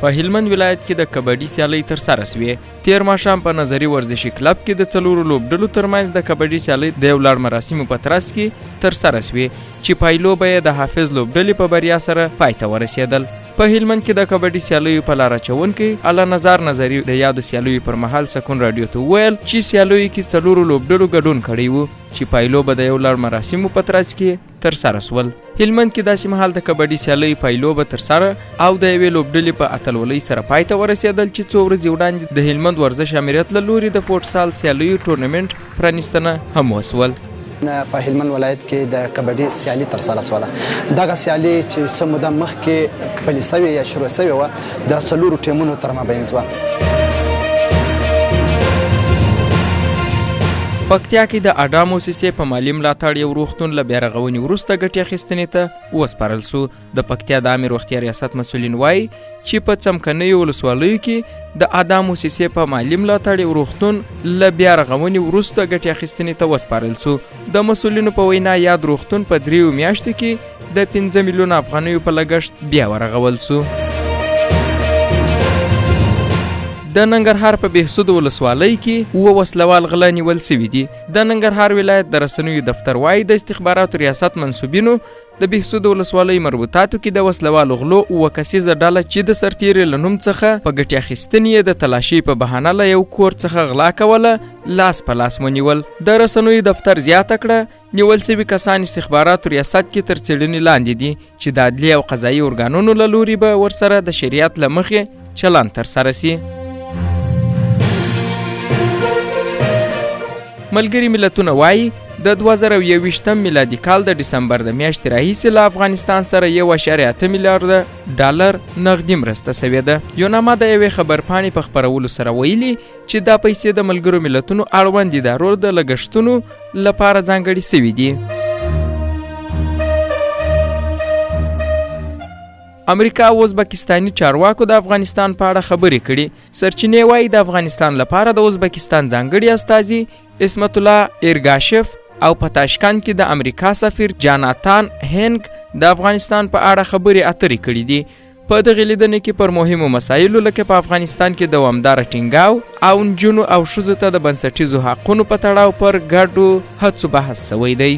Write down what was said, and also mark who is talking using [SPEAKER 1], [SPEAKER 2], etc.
[SPEAKER 1] په هلمند ولایت کې د کبډي سیالۍ ترسره شوې. تیر ماښام په نظري ورزشي کلب کې د څلورو لوبډلو ترمنځ د کبډي سیالۍ د یو لړ مراسمو په ترڅ کې ترسره شوې، چې پایلوبه یې د حافظ لوبډلې په بریا سره پای ته ورسېدل. په هلمند کې د کبډي سیالیو په لار اچونکي الله نظر نظري د یادو سیالیو پر مهال سکون راډیو ته وویل چې سیالیو کې څلورو لوبډلو ګډون کړی وو، چې پایلوبه د یو لړ مراسمو په ترڅ کې ترسره سول. هلمند کې داسې مهال د کبډي سیالۍ پایلوبه ترسره او د یوې لوبډلې په اتلولۍ سره پای ته ورسېدل، چې څو ورځې وړاندې د هلمند ورزش امریت له لوري د فوټسال سیالیو ټورنمنټ پرانیستنه هم وسول.
[SPEAKER 2] په هلمند ولایت کې د کبډي سیالي ترسره سوله. دغه سیالي چې څه موده مخکې پلي سوې یا شروع سوې وه، د څلورو ټیمونو تر مابین وه.
[SPEAKER 1] پکتیا کې د اډا موسسې په مالي ملاتړ یو روغتون له بیارغونې وروسته ګټې اخیستنې ته وسپارل سو. د پکتیا د عامې روغتیا ریاست مسؤلین وایي چې په څمکنیو ولسوالیو کې د ادا موسسې په مالي ملاتړ یو روغتون له بیا رغونې وروسته ګټې اخیستنې ته وسپارل سو. د مسؤلینو په وینا یاد روغتون په دریو میاشتو کې د 5 میلیونه افغانیو په لګښت بیا ورغول سو. د ننګرهار په بهسود ولسوالۍ کې اووه وسلوال غله نیول سوي دي. د ننګرهار ولایت د رسنیو دفتر وایي د استخباراتو ریاست منسوبینو د بهسود ولسوالۍ مربوطاتو کې د وسلوالو غلو اووه کسیزه ډله چې د سرتیري له نوم څخه په ګټې اخیستنې یې د تلاشۍ په بهانه له یو کور څخه غلا کوله لاس په لاس ونیول. د رسنیو دفتر زیاته کړه، نیول سوي کسان استخباراتو ریاست کې تر څېړنې لاندې دي، چې د عدلي او قضایي ارګانونو له لوري به ورسره د شریعت له مخې چلند ترسره سي. ملګري ملتونه وایي د 2021 میلادي کال د ډسمبر د میاشتې راهیسې له افغانستان سره 1.8 میلیارده ډالر نغدي مرسته سوې ده. یوناما د یوې خبرپاڼې په خپرولو سره ویلي چې دا پیسې د ملګرو ملتونو اړوند ادارو د لګښتونو لپاره ځانګړې سوي دي. امریکا او ازبکستاني چارواکو د افغانستان په اړه خبرې کړي. سرچینې وایي د افغانستان لپاره د ازبکستان ځانګړي استازي عصمت الله ایرګاشف او په تاشکند کې د امریکا سفیر جاناتان هینګ د افغانستان په اړه خبرې اترې کړې دي. په دغې لیدنې کې پر مهمو مسایلو لکه په افغانستان کې دوامداره ټینګاو او نجونو او ښځو ته د بنسټیزو حقونو په تړاو پر ګډو هڅو بحث سوی دی.